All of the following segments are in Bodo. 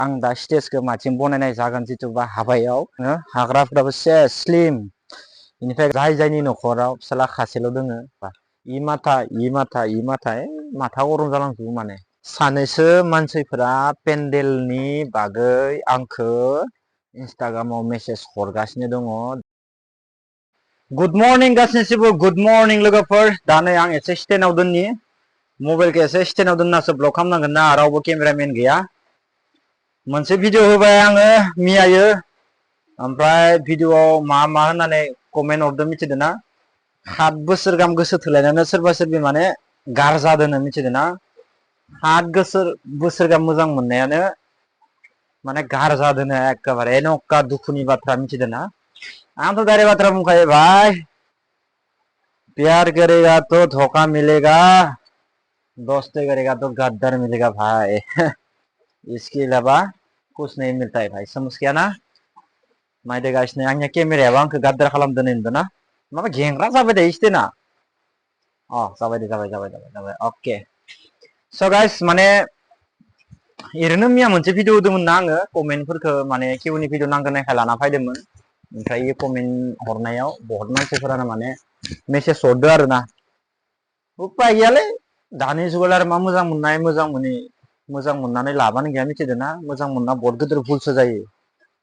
आं दा स्टेजखौ माथिं बनायनाय जागोन जिथुबा हाबायाव हाग्राफ्राबो से स्लिम बेनिफ्राय जायनि न'खराव फिसाला खासेल' दोङो इ माथा माथा गरम जालांजोबो माने सानैसो मानसिफोरा पेन्डेलनि बागै आंखो इन्स्टाग्रामाव मेसेज हरगासिनो दङ। गुड मर्निं गासैनिसिमबो गुड मर्निं लोगोफोर दा नै आं एसे स्टेन्डआव दोननि मबाइलखौ एसे स्टेन्डआव दोननासो ब्लग खालामनांगोन ना रावबो केमेरामेन गैया मोनसे भिडिअ होबाय आङो मियायो ओमफ्राय भिडिअआव मा होननानै कमेन्ट हरदों मिथिदों ना 7 बोसोर गाहाम गोसो थोलायनानै सोरबा सोरबि माने गारजादोंनो मिथिदों ना 7 बोसोर गाहाम मोजां मोननायानो माने गारजादोंनो एखेबारे एन'का दुखुनि बाथ्रा मिथिदों ना आंथ' डाइरेक्ट बाथ्रा बुंखायो भाई प्यार करेगा तो धोखा मिलेगा दोस्ती करेगा तो गद्दार मिलेगा भाई इसके अलावा कुछ नहीं मिलता है भाई समझ गया ना नायदोगासिनो आंनिया केमेरायाबो आंखौ गाद्दार खालामदों होनदों ना माबा घेंग्रा जाबाय थायो स्टेना जाबाय अके स' गाइस माने ओरैनो मैया मोनसे भिडिअ होदोंमोन ना आङो कमेन्टफोरखौ माने किउनि भिडिअ नांगौ नायखाय लाना फैदोंमोन ओमफ्राय कमेन्ट हरनायाव बहुत मानसिफोरानो माने मेसेज हरदो आरो ना उपाय गैयालै दानि जुगाव आरो मा मोजां मोननाय मोजां मोनि मोजां मोननानै लाबानो गैया मिथिदों ना मोजां मोनना बहुत गिदिर भुलसो जायो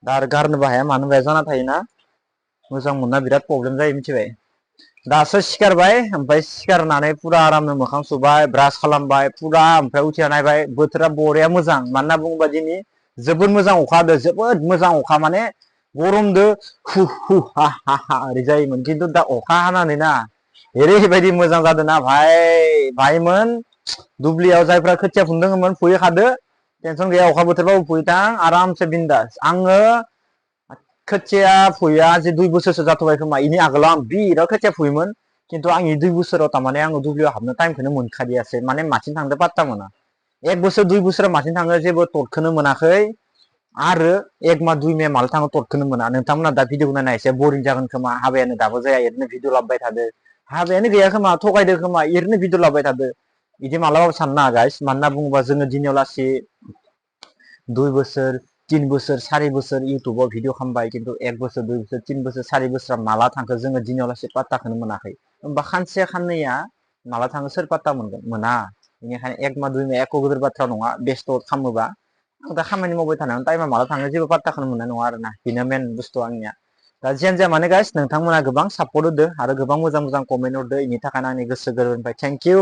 दा आरो गारनोबो हाया मानोबो हाया जाना थायोना मोजां मोनना बिराद प्रब्लेम जायो मिथिबाय दासो सिखारबाय ओमफ्राय सिखारनानै पुरा आरामनो मोखां सुबाय ब्रास खालामबाय पुरा ओमफ्राय उथिना नायबाय बोथोरा बरिया मोजां मानोना बुङोबा दिनै जोबोद मोजां अखा हादों जोबोद मोजां अखा माने गरमदो हु हु हा हा हा ओरै जायोमोन खिन्थु दा अखा हानानै ना ओरैबायदि मोजां जादों ना भाइमोन दुब्लियाव जायफ्रा खोथिया फुदोंमोन फुहैखादो टेनसन गैया अखा बोथोरबाबो फुहैथां आरामसे बिन्दास आङो खोथिया फुया जे 2 बोसोरसो जाथ'बाय खोमा इनि आगोलाव आं बिराद खोथिया फुयोमोन खिन्थु आं 2 बोसोराव थारमाने आङो दुब्लियाव हाबनो टाइमखौनो मोनखादियासै माने माथिं थांदो पात्ता मोना 1 बोसोर 2 बोसोराव माथिं थाङो जेबो टटखौनो मोनाखै आरो 1 माह 2 माह माला थाङो टटखौनो मोना नोंथांमोना दा भिडिअ नायना एसे बरिं जागोन खोमा हाबायानो दाबो जाया ओरैनो भिडिअ लाबोबाय थादो हाबायानो गैया खोमा थगायदो खोमा ओरैनो भिडिअ लाबोबाय थादो बिदि मालाबाबो साननो नाङा गाइस मानोना बुङोबा जोङो दिनाव लासै 2 बोसोर 3 बोसोर 4 बोसोर इउटुबाव भिडिअ खालामबाय खिन्थु 1 बोसोर 2 बोसोर 3 बोसोर 4 बोसोरा माला थांखो जोङो दिनाव लासै पात्ताखौनो मोनाखै होमबा खानसे खाननैया माला थाङो सोर पात्ता मोनगोन मोना बेनिखायनो 1 माह 2 माह एख' गिदिर बाथ्रा नङा बेस्थ' खालामोबा आं दा खामानि मावबाय थानानै टाइमा माला थाङो जेबो पात्ताखौनो मोननाय नङा आरोना बेनो मेन बुस्थु आंनिया दा जियानो जाया मानो गाइस नोंथांमोना गोबां सापर्ट होदो आरो गोबां मोजां कमेन्ट हरदो बेनि थाखायनो आंनि गोसो गोरबोनिफ्राय थेंक इउ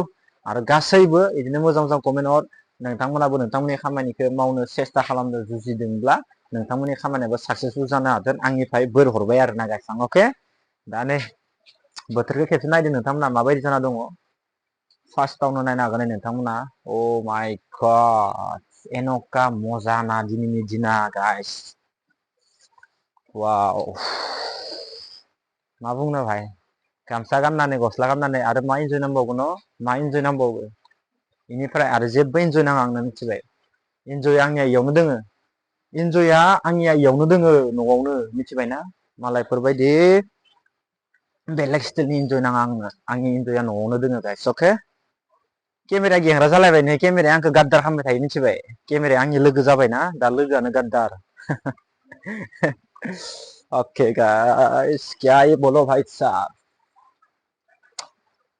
आरो गासैबो बिदिनो मोजां कमेन्ट हर नोंथांमोनाबो नोंथांमोननि खामानिखौ मावनो सेस्था खालामनो जुजिदोंब्ला नोंथांमोननि खामानियाबो साक्सेसफुल जानो हागोन आंनिफ्राय बोर हरबाय आरो ना गाइस अके दा नै बोथोरखौ खेबसे नायदो नोंथांमोना माबायदि जाना दङ फार्स्टआवनो नायनो हागोन नोंथांमोना अ माय गड एन'का मजा ना दिनैनि दिना गाइस वाव मा बुंनो भाई गामसा गाननानै गस्ला गाननानै आरो मा इन्जय नांबावगोन मा इन्जय नांबावो बेनिफ्राय आरो जेबो इन्जय नाङा आंनो मिथिबाय इन्जय आंनिया इयावनो दोङो इन्जयआ आंनिया इयावनो दोङो न'आवनो मिथिबायना मालायफोरबायदि बेलेग स्टाइलनि इन्जय नाङा आंनो आंनि इन्जयआ न'आवनो दोङो गाइस अके केमेराया घेंग्रा जालायबाय नै केमेराया आंखौ गाद्दार खालामबाय थायो मिथिबाय केमेराया आंनि लोगो जाबायना दा लोगोआनो गाद्दार ओके गाइस क्या ये बोलो भाई साहब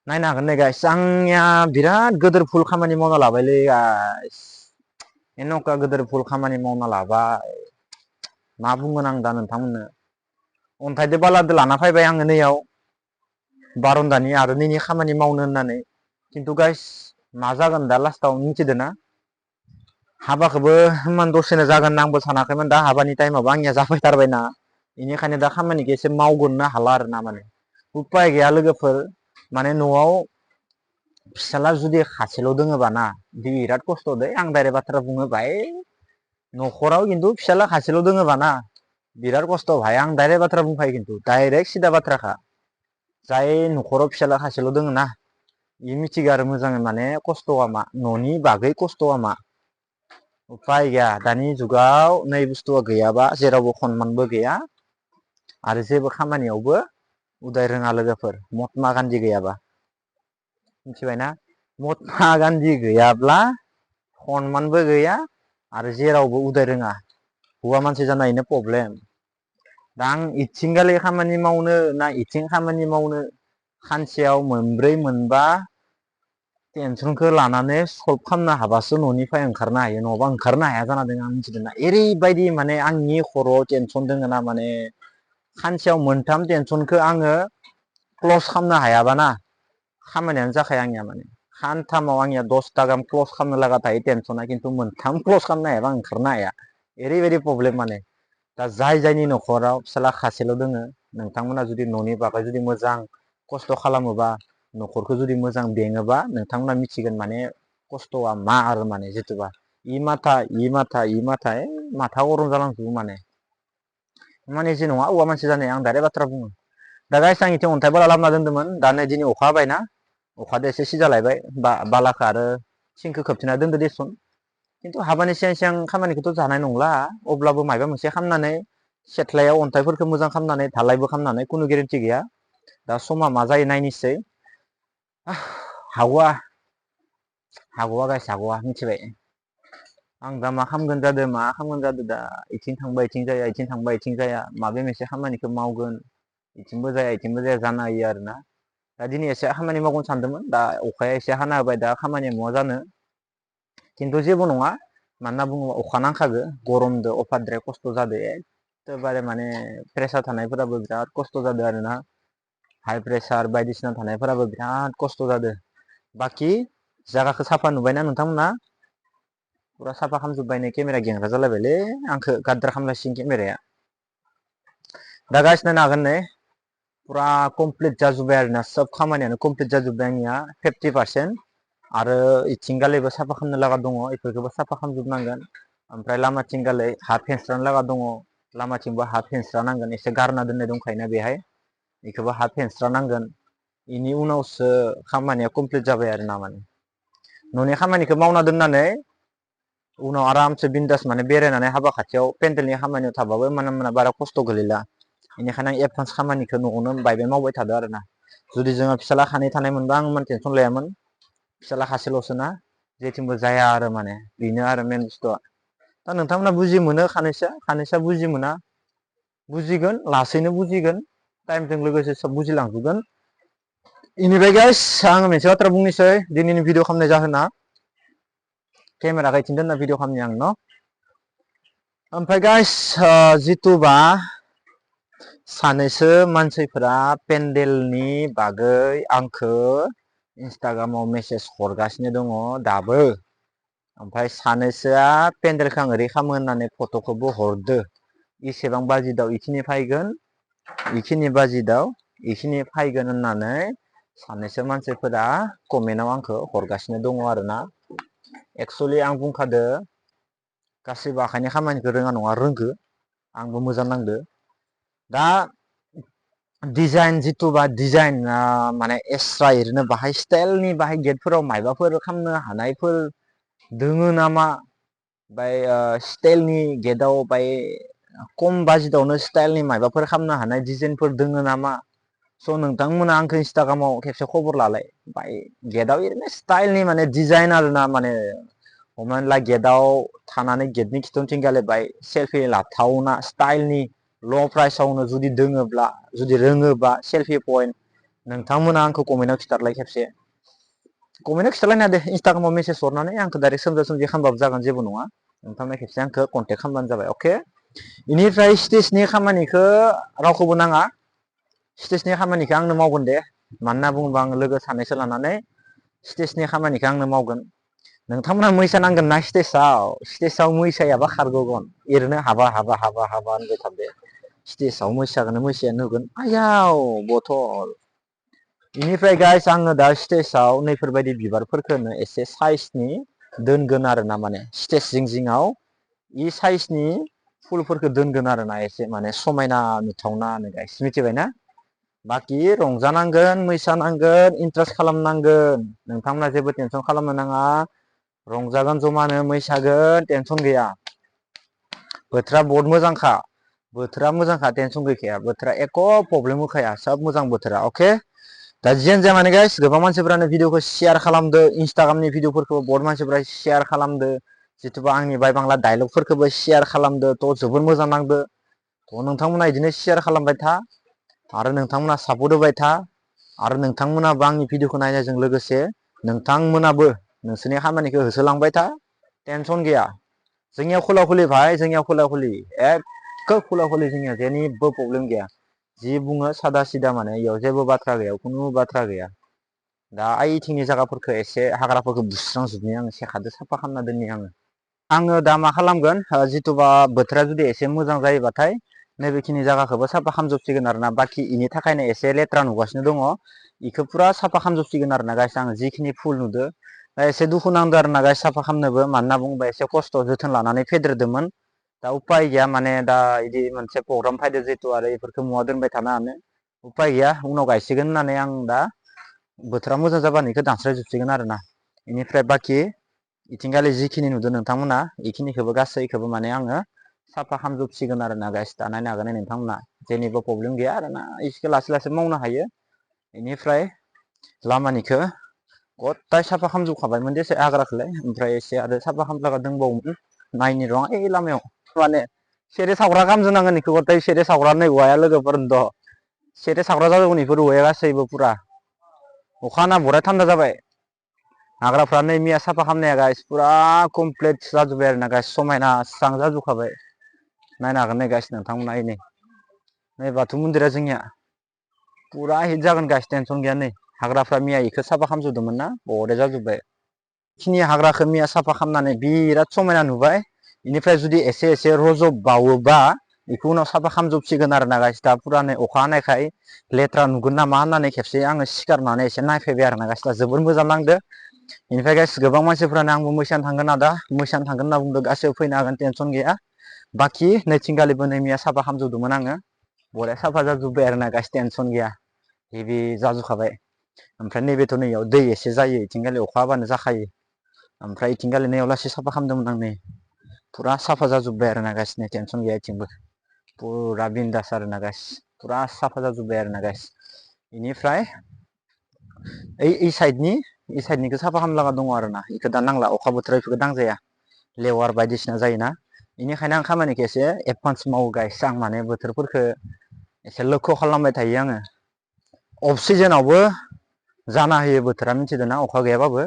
नायनो हागोन नै गाइस आंनिया बिराद गोदोर भुल खामानि मावना लाबायलै गाइस एन'का गोदोर भुल खामानि मावना लाबाय मा बुंगोन आं दा नोंथांमोननो अन्थाइजों बालादो लाना फैबाय आङो नैयाव बारन्दानि आरो नैनि खामानि मावनो होननानै खिन्थु गाइस मा जागोन दा लास्टाव मिथिदों ना हाबाखौबो इमान दसेनो जागोन आंबो सानाखैमोन दा हाबानि टाइमावबो आंनिया जाफैथारबायना बेनिखायनो दा खामानिखौ एसे मावगोननो हाला आरो ना माने उपाय गैया लोगोफोर माने न'आव फिसाला जुदि खासेल' दोङोबा ना बिराद खस्थ' दै आं डाइरेक्ट बाथ्रा बुङो भाई न'खराव खिन्थु फिसाला खासेल' दोङोबा ना बिराद खस्थ' भाई आं डाइरेक्ट बाथ्रा बुंखायो खिन्थु डाइरेक्ट सिदा बाथ्राखा जाय न'खराव फिसाला खासेल' दोङो ना बे मिथिगौ आरो मोजाङै माने खस्थ'आ मा न'नि बागै खस्थ'आ मा उफाय गैया दानि जुगाव नै बुस्थुआ गैयाबा जेरावबो सनमानबो गैया आरो जेबो खामानियावबो उदाय रोङा लोगोफोर महात्मा गान्धी गैयाबा मिथिबायना महात्मा गान्धी गैयाब्ला सनमानबो गैया आरो जेरावबो उदाय रोङा हौवा मानसि जानायनो प्रब्लेम दा आं इथिंगालि खामानि मावनो ना इथिं खामानि मावनो खानसेयाव मोनब्रै मोनबा टेनसनखौ लानानै सल्भ खालामनो हाबासो न'निफ्राय ओंखारनो हायो नङाबा ओंखारनो हाया जाना दङ आं मिथिदों ना ओरैबायदि माने आंनि खर'आव टेनसन दोङो ना माने खानसेयाव मोनथाम टेनसनखौ आङो क्लस खालामनो हायाबाना खामानियानो जाखाया आंनिया माने खानथामाव आंनिया 10टा गाहाम क्लस खालामनो लागा थायो टेनसना खिन्थु मोनथाम क्लस खालामनो हायाबा ओंखारनो हाया ओरैबायदि प्रब्लेम माने दा जायनि न'खराव फिसाला खासेल' दोङो नोंथांमोना जुदि न'नि बागै जुदि मोजां खस्थ' खालामोबा न'खरखौ जुदि मोजां बेङोबा नोंथांमोना मिथिगोन माने खस्थ'आ मा आरो माने जिथुबा इ माथा माथा गरम जालांजोबो माने जे नङा औवा मानसि जानाया आं डाइरेक्ट बाथ्रा बुङो दा गाइस आं इथिं अन्थाइ बाला लाबोना दोन्दोंमोन दा नै दिनै अखा हाबायना अखादो एसे सिजालायबाय बालाखौ आरो थिंखौ खोबथेना दोनदो देसुन खिन्थु हाबानि सिगां खामानिखौथ' जानाय नंला अब्लाबो माबा मोनसे खालामनानै सेथ्लायाव अन्थाइफोरखौ मोजां खालामनानै धालायबो खालामनानै खुनु गेरेन्थि गैया दा समा मा जायो नायनोसै हागौआ गाइस हागौआ मिथिबाय आं दा मा खालामगोन जादो दा इथिं थांबा इथिं जाया इथिं थांबा इथिं जाया माबे मोनसे खामानिखौ मावगोन इथिंबो जाया जानो हायो आरोना दा दिनै एसे खामानि मावगोन सानदोंमोन दा अखाया एसे हाना होबाय दा खामानिया महा जानो खिन्थु जेबो नङा मानोना बुङोबा अखा नांखागो गरमदो अफारद्राय खस्थ' जादो एखेबारे माने प्रेसार थानायफोराबो बिराद खस्थ' जादो आरोना हाइ प्रेसार बायदिसिना थानायफोराबो बिराद खस्थ' जादो बाखि जागाखौ साफा नुबायना नोंथांमोना फुरा साफा खालामजोब्बाय नै केमेरा गेंग्रा जालायबायलै आंखौ गाद्रा खालामलायसिगोन केमेराया दा गाइस नायनो हागोन नै फुरा कमप्लिट जाजोब्बाय आरोना सब खामानियानो कमप्लिट जाजोब्बाय आंनिया 50% आरो इथिंगालैबो साफा खालामनो लागा दङ इफोरखौबो साफा खालामजोबनांगोन ओमफ्राय लामाथिंगालै हा फेनस्रानो लागा दङ लामाथिंबो हा फेनस्रा नांगोन एसे गारना दोननाय दंखायोना बेहाय बेखौबो हा फेनस्रा नांगोन बेनि उनावसो खामानिया कमप्लिट जाबाय आरो ना माने न'नि खामानिखौ मावना दोननानै उनाव आरामसे बिन्दास माने बेरायनानै हाबा खाथियाव पेन्देलनि खामानियाव थाबाबो माने बारा खस्थ' गोलैला बेनिखायनो आं एडभान्स खामानिखौ न'आवनो बायबाय मावबाय थादों आरोना जुदि जोङो फिसाला खानै थानाय मोनबा आं इमान टेनसन लायामोन फिसाला खासेल'सोना जेथिंबो जाया आरो माने बेनो आरो मेन बुस्थुआ दा नोंथांमोना बुजि मोनो खानैसोआ बुजि मोना बुजिगोन लासैनो बुजिगोन टाइमजों लोगोसे सब बुजिलांजोबगोन बेनिफ्राय गाइस आङो मोनसे बाथ्रा बुंनोसै दिनैनि भिडिअ खालामनाय जाहोना केमेराखौ इथिं दोनना भिडिअ खालामनि आं न' ओमफ्राय गाइस जिथुबा सानैसो मानसिफोरा पेन्देलनि बागै आंखौ इन्सटाग्रामाव मेसेज हरगासिनो दङ दाबो ओमफ्राय सानैसोआ पेन्देलखौ आं ओरै खालामो होननानै फट'खौबो हरदो इसेबां बाजेटाव इखिनि फैगोन इखिनि बाजेटाव इखिनि फैगोन होननानै सानैसो मानसिफोरा कमेन्टआव आंखौ हरगासिनो दङ आरोना एक्सुवेलि आं बुंखादो गासैबो आखाइनि खामानिखौ रोङा नङा रोंगो आंबो मोजां नांदो दा डिजाइन जिथुबा डिजाइन माने एस्रा एरैनो बाहाय स्टाइलनि बाहाय गेटफोराव मायबाफोर खालामनो हानायफोर दोङो नामा ओमफ्राय स्टाइलनि गेटआव बाय खम बाजेटावनो स्टाइलनि मायबाफोर खालामनो हानाय डिजाइनफोर दोङो नामा स' नोंथांमोना आंखौ इन्सटाग्रामाव खेबसे खबर लालाय बाय गेटआव ओरैनो स्टाइलनि माने डिजाइन आरोना माने हमनानै ला गेटआव थानानै गेटनि खिथुथिं गेलेबाय सेल्फि लाथावना स्टाइलनि ल' प्राइसावनो जुदि दोङोब्ला जुदि रोङोबा सेल्फि पइन्ट नोंथांमोना आंखौ कमेन्टआव खिथारलाय खेबसे कमेन्टआव खिथालायना दे इन्सटाग्रामाव मेसेज हरनानै आंखौ डाइरेक्ट सोंजा सोंजि खालामबाबो जागोन जेबो नङा नोंथांमोना खेबसे आंखौ कन्टेक्ट खालामबानो जाबाय अके बेनिफ्राय स्टेजनि खामानिखौ रावखौबो नाङा स्टेजनि खामानिखौ आंनो मावगोन दे मानो होनना बुङोबा आङो लोगो सानैसो लानानै स्टेजनि खामानिखौ आंनो मावगोन नोंथांमोना मैसा नांगोन ना स्टेजाव मैसायाबा खारग'गोन ओरैनो हाबा होनबाय थादो स्टेजाव मैसायानो नुगोन आयाव बथल बेनिफ्राय गाइस आङो दा स्टेजाव नैफोरबायदि बिबारफोरखौनो एसे साइजनि दोनगोन आरो ना माने स्टेज जिङाव इ साइजनि फुलफोरखौ दोनगोन आरोना एसे माने समायना नुथावना गाइस मिथिबायना बाखि रंजानांगोन मोसानांगोन इन्ट्रेस्ट खालामनांगोन नोंथांमोना जेबो टेनसन खालामनो नाङा रंजागोन जमानो मैसागोन टेनसन गैया बोथोरा बहुत मोजांखा टेनसन गैखाया बोथोरा एख' प्रब्लेम होखाया सब मोजां बोथोरा अके दा जियानो जाया माने गाइस गोबां मानसिफोरानो भिडिअखौ शेयार खालामदो इन्सटाग्रामनि भिडिअफोरखौ बहुत मानसिफोरा शेयार खालामदो जिथुबा आंनि बाय बांला डायलगफोरखौबो शेयार खालामदो थ' जोबोर मोजां नांदो थ' नोंथांमोना बिदिनो शेयार खालामबाय था आरो नोंथांमोना सापर्ट होबाय था आरो नोंथांमोनाबो आंनि भिडिअखौ नायनायजों लोगोसे नोंथांमोनाबो नोंसोरनि खामानिखौ होसोलांबाय था टेनसन गैया जोंनियाव खुला खुलि भाई जोंनियाव खुला खुलि एख खुला खुलि जोंनिया जेनिबो प्रब्लेम गैया जि बुङो सादा सिदा माने इयाव जेबो बाथ्रा गैया खुनु बाथ्रा गैया दा ओइथिंनि जायगाफोरखौ एसे हाग्राफोरखौ बुस्रांजोबनि आङो सेखादो साफा खालामना दोननि आङो दा मा खालामगोन जिथुबा बोथोरा जुदि एसे मोजां जायोबाथाय नैबेखिनि जायगाखौबो साफा खालामजोबसिगोन आरोना बाखि इनि थाखायनो एसे लेथ्रा नुगासिनो दङ इखौ फुरा साफा खालामजोबसिगोन आरोना गाइस आं जिखिनि फुल नुदो एसे दुखु नांदो आरोना गाइस साफा खालामनोबो मानो होनना बुङोबा एसे खस्थ' जोथोन लानानै फेदेरदोंमोन दा उपाय गैया माने दा इदि मोनसे प्रग्राम फैदो जिहेतु आरो इफोरखौ मुवा दोनबाय थानो हानो उपाय गैया उनाव गायसिगोन होननानै आं दा बोथोरा मोजां जाबानो इखौ दानस्रायजोबसिगोन आरोना इनिफ्राय बाखि इथिंगालि जिखिनि नुदों नोंथांमोना इखिनिखौबो गासैखौबो माने आङो साफा खालामजोबसिगोन आरोना गाइस दा नायनो हागोन नोंथांमोना जेनिबो प्रब्लेम गैया आरोना इखौ लासै लासै मावनो हायो इनिफ्राय लामानिखौ गथाय साफा खालामजोबखाबायमोन दे हाग्राखौलाय ओमफ्राय एसे आरो साफा खालामनो दंबावोमोन नायनि र' ओइ लामायाव माने सेरे सावग्रा खालामजोबनांगोन बेखौ गथाय सेरे सावग्रा नै औवाया लोगोफोरनोथ' सेरे सावग्रा जाजोबगोन बेफोर औवाया गासैबो फुरा अखा हाना बरिया थान्दा जाबाय हाग्राफ्रा नै मैया साफा खालामनाया गाइस फुरा कमप्लिट जाजोब्बाय आरोना गाइस समायना स्रां जाजोबखाबाय नायनो हागोन नै गाइस नोंथांमोना नै बाथौ मन्दिरा जोंनिया फुरा हिट जागोन गाइस टेनसन गैया नै हाग्राफ्रा मैया इखौ साफा खालामजोबदोंमोन ना बरिया जाजोब्बाय खिनि हाग्राखौ मैया साफा खालामनानै बिराद समायना नुबाय बेनिफ्राय जुदि एसे एसे रज'बावोबा बेखौ उनाव साफा खालामजोबसिगोन आरोना गाइस दा फुरा नै अखा हानायखाय लेथ्रा नुगोन नामा होननानै खेबसे आङो सिखारनानै एसे नायफैबाय आरोना गाइस दा जोबोर मोजां नांदो बेनिफ्राय गाइस गोबां मानसिफ्रानो आंबो मोसानो थांगोन आदा मोसानो थांगोन होनना बुंदों गासैबो फैनो हागोन टेनसन गैया बाखि नैथिंगालिबो नै मैया साफा खालामजोबदोंमोन आङो बरिया साफा जाजोब्बाय आरोना गाइस टेनसन गैया हेभि जाजोबखाबाय ओमफ्राय नैबेथ' नैयाव दै एसे जायो इथिंगालि अखा हाबानो जाखायो ओमफ्राय इथिंगालि नैयाव लासै साफा खालामदोंमोन आं नै फुरा साफा जाजोब्बाय आरोना गाइस नै टेनसन गैया इथिंबो फुरा बिन्दास आरोना गाइस फुरा साफा जाजोब्बाय आरोना गाइस बेनिफ्राय ओइ साइडनिखौ साफा खालामनो लागा दङ आरोना बेखौ दा नांला अखा बोथोराव बेफोरखौ दांजाया लेवार बायदिसिना जायोना बेनिखायनो आं खामानिखौ एसे एडभान्स मावो गाइस आं माने बोथोरफोरखौ एसे लक्ष्य खालामबाय थायो आङो अफ सिजोनावबो जाना होयो बोथोरा मिथिदों ना अखा गैयाबाबो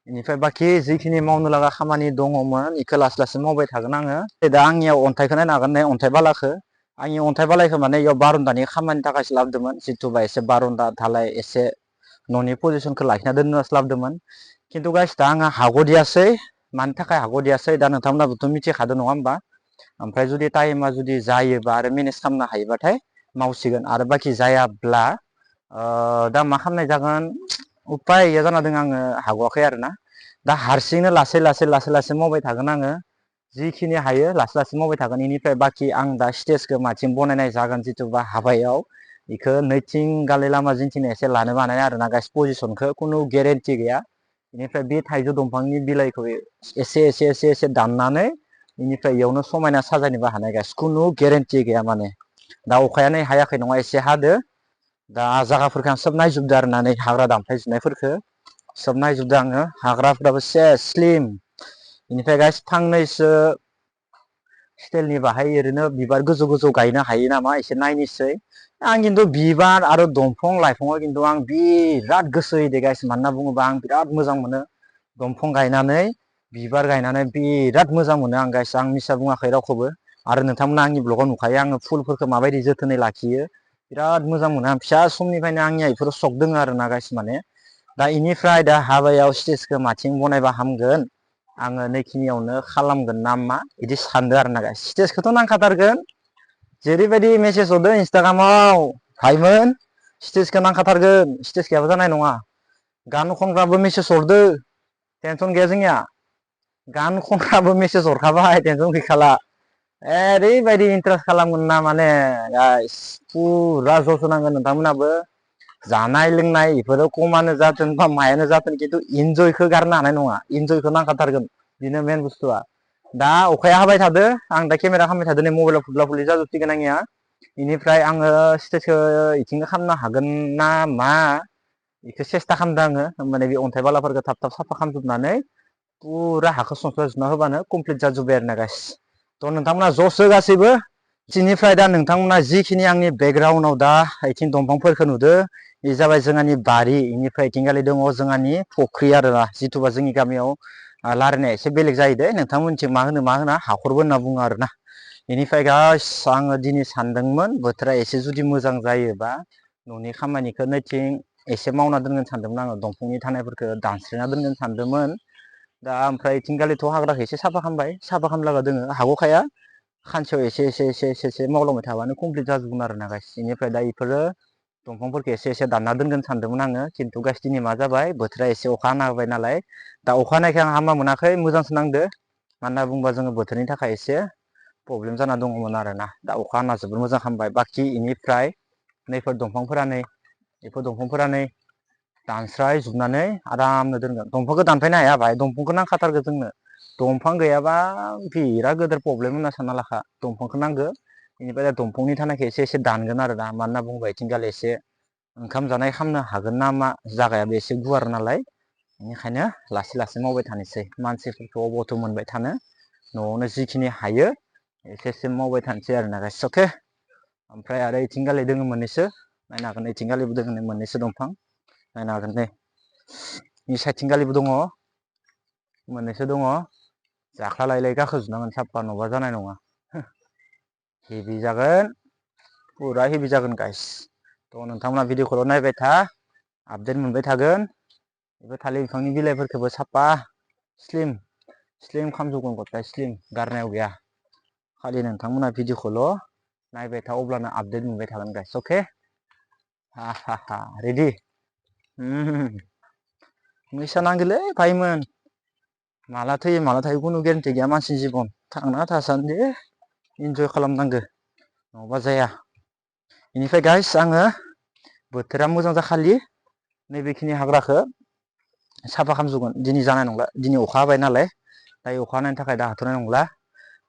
बेनिफ्राय बाखि जिखिनि मावनो लागा खामानि दङमोन बेखौ लासै लासै मावबाय थागोन आङो दा आंनियाव अन्थाइखौ नायनो हागोन नै अन्थाइ बालाखौ आंनि अन्थाइ बालायखौ माने बेयाव बारन्दानि खामानिनि थाखायसो लाबोदोंमोन जिथुबा एसे बारन्दा धालाय एसे न'नि पजिसनखौ लाखिना दोननोसो लाबोदोंमोन खिन्थु गाइस दा आङो हाग'दियासै मानि थाखाय हाग'दियासै दा नोंथांमोनाबोथ' मिथिखादों नङा होमबा ओमफ्राय जुदि टाइमा जुदि जायोबा आरो मेनेज खालामनो हायोबाथाय मावसिगोन आरो बाखि जायाब्ला दा मा खालामनाय जागोन उपाय गैया जाना दं आङो हाग'वाखै आरोना दा हारसिंनो लासै लासै मावबाय थागोन आङो जिखिनि हायो लासै लासै मावबाय थागोन बेनिफ्राय बाखि आं दा स्टेजखौ माथिं बनायनाय जागोन जिथुबा हाबायाव बेखौ नैथिं गाले लामा जिंथिं एसे लानो बानाय आरोना गाइस पजिसनखौ खुनु गेरेन्टि गैया बेनिफ्राय बे थाइजौ दंफांनि बिलाइखौ एसे दाननानै बेनिफ्राय इयावनो समायना साजायनोबो हानाय गाइस खुनु गेरेन्टि गैया माने दा अखायानो हायाखै नङा एसे हादो दा जायगाफोरखौ आं सोब नायजोबदो आरोना नै हाग्रा दामफाय जोबनायफोरखौ सोब नायजोबदो आङो हाग्राफ्राबो सेस स्लिम बेनिफ्राय गाइस फांनैसो स्टाइलनि बाहाय ओरैनो बिबार गोजौ गोजौ गायनो हायो नामा एसे नायनोसै आं खिन्थु बिबार आरो दंफां लाइफाङाव खिन्थु आं बिराद गोसो होयो दे गाइस मानो होनना बुङोबा आं बिराद मोजां मोनो दंफां गायनानै बिबार गायनानै बिराद मोजां मोनो आं गाइस आं मिसा बुङाखै रावखौबो आरो नोंथांमोना आंनि ब्लगाव नुखायो आङो फुलफोरखौ माबायदि जोथोनै लाखियो बिराद मोजां मोनो आं फिसा समनिफ्रायनो आंनिया बेफोराव सक दङ आरोना गाइस माने दा बेनिफ्राय दा हाबायाव स्टेजखौ माथिं बनायबा हामगोन आङो नैखिनियावनो खालामगोन ना मा बिदि सानदों आरोना गाइस स्टेजखौथ' नांखाथारगोन जेरैबायदि मेसेज हरदों इन्सटाग्रामाव भाइमोन स्टेजखौ नांखाथारगोन स्टेज गैयाबा जानाय नङा गान खनग्राबो मेसेज हरदो टेनसन गैया जोंनिया गान खनग्राबो मेसेज हरखाबाय टेनसन गैखाला ओरैबायदि इन्टारेस्ट खालामगोन ना माने गाइस फुरा जस होनांगोन नोंथांमोनाबो जानाय लोंनाय बेफोरो खमानो जाथों बा मायानो जाथों खिन्थु इन्जयखौ गारनो हानाय नङा इन्जयखौ नांखाथारगोन बेनो मेन बुस्थुआ दा अखाया हाबाय थादो आं दा केमेरा खालामबाय थादो नै मबाइलाव फुदला फुदलि जाजोबसिगोन आंनिया बेनिफ्राय आङो स्टेजखौ इथिंनो खालामनो हागोन ना मा बेखौ सेस्था खालामदों आङो माने बे अन्थाइ बालाफोरखौ थाब थाब साफा खालामजोबनानै पुरा हाखौ सनस्लाजोबना होबानो कमप्लिट जाजोब्बाय आरोना गाइस थ' नोंथांमोना ज'सो गासैबो दिनिफ्राय दा नोंथांमोना जिखिनि आंनि बेकग्राउन्डआव दा इथिं दंफांफोरखौ नुदो बे जाबाय जोंहानि बारि इनिफ्राय इथिंगालि दङ जोंहानि फुख्रि आरोना जिथुबा जोंनि गामियाव लारायनाया एसे बेलेग जायो दे नोंथांमोनथिं मा होनो हाखरबो होनना बुङो आरोना बेनिफ्राय गाइस आङो दिनै सानदोंमोन बोथोरा एसे जुदि मोजां जायोबा न'नि खामानिखौ नैथिं एसे मावना दोनगोन सानदोंमोन आङो दंफांनि थानायफोरखौ दानस्रिना दोनगोन सानदोंमोन दा ओमफ्राय इथिंगालिथ' हाग्राखौ एसे साफा खालामबाय साफा खालामलागा दोङो हागौखाया खानसेयाव एसे मावलांबाय थाबानो कमप्लिट जाजोबगोन आरोना गाइस बेनिफ्राय दा इफोरो दंफांफोरखौ एसे दानना दोनगोन सानदोंमोन आङो खिन्थु गाइस दिनै मा जाबाय बोथोरा एसे अखा हाना होबाय नालाय दा अखा हानायखाय आं हामा मोनाखै मोजांसो नांदो मानो होनना बुङोबा जोङो बोथोरनि थाखाय एसे प्रब्लेम जाना दङमोन आरोना दा अखा हाना जोबोर मोजां खालामबाय बाखि इनिफ्राय नैफोर दंफांफोरा बेफोर दंफांफोरा दानस्राय जोबनानै आरामनो दोनगोन दंफांखौ दानफायनो हाया भाई दंफांखौ नांखाथारगौ जोंनो दंफां गैयाबा बिराद गोदोर प्रब्लेम होनना सानना लाखा दंफांखौ नांगौ बेनिफ्राय दंफांनि थानायखौ एसे दानगोन आरो ना मानो होनना बुङोबा इथिंगालि एसे ओंखाम जानाय खालामनो हागोन ना मा जागायाबो एसे गुवार नालाय बेनिखायनो लासै लासै मावबाय थानोसै मानसिफोरखौ अबावथो मोनबाय थानो न'आवनो जिखिनि हायो एसे मावबाय थानोसै आरोना गाइस अके ओमफ्राय आरो इथिंगालि दोङो मोननैसो नायनो हागोन इथिंगालिबो दोङो मोननैसो दंफां नायनो हागोन दे इ साइथिंगालिबो दङ मोननैसो दङ जाख्ला लायलाय गाखोजोबनांगोन साफा नङाबा जानाय नङा हेभि जागोन पुरा हेभि जागोन गाइस थ' नोंथांमोना भिडिअखौल' नायबाय था आपडेट मोनबाय थागोन बेफोर थालिर बिफांनि बिलाइफोरखौबो साफा स्लिम खालामजोबगोन गथाय स्लिम गारनायाव गैया खालि नोंथांमोना भिडिअखौल' नायबाय था अब्लानो आपडेट मोनबाय थागोन गाइस अके हा रेडि मैसा नांगोलै भाइमोन माला थैयो माला थायो खुनु गेरेन्टि गैया मानसिनि जिबन थांना थासान्दि इन्जय खालामनांगौ नङाबा जाया बेनिफ्राय गाइस आङो बोथोरा मोजां जाखालि नैबेखिनि हाग्राखौ साफा खालामजोबगोन दिनै जानाय नंला दिनै अखा हाबाय नालाय दायो अखा हानायनि थाखाय दा हाथ'नाय नंला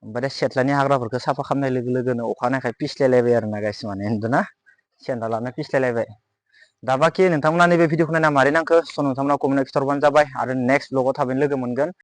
ओमफ्राय दा सेथ्लानि हाग्राफोरखौ साफा खालामनाय लोगो लोगोनो अखा हानायखाय पिसलायलायबाय आरोना गाइस माने नुदोंना सेन्देलानो पिसलायलायबाय दा बाखि नोंथांमोना नैबे भिडिअखौ नायना मारै नांखो स' नोंथांमोना कमेन्टआव खिथरबानो जाबाय आरो नेक्स्ट ब्लगाव थाबैनो लोगो मोनगोन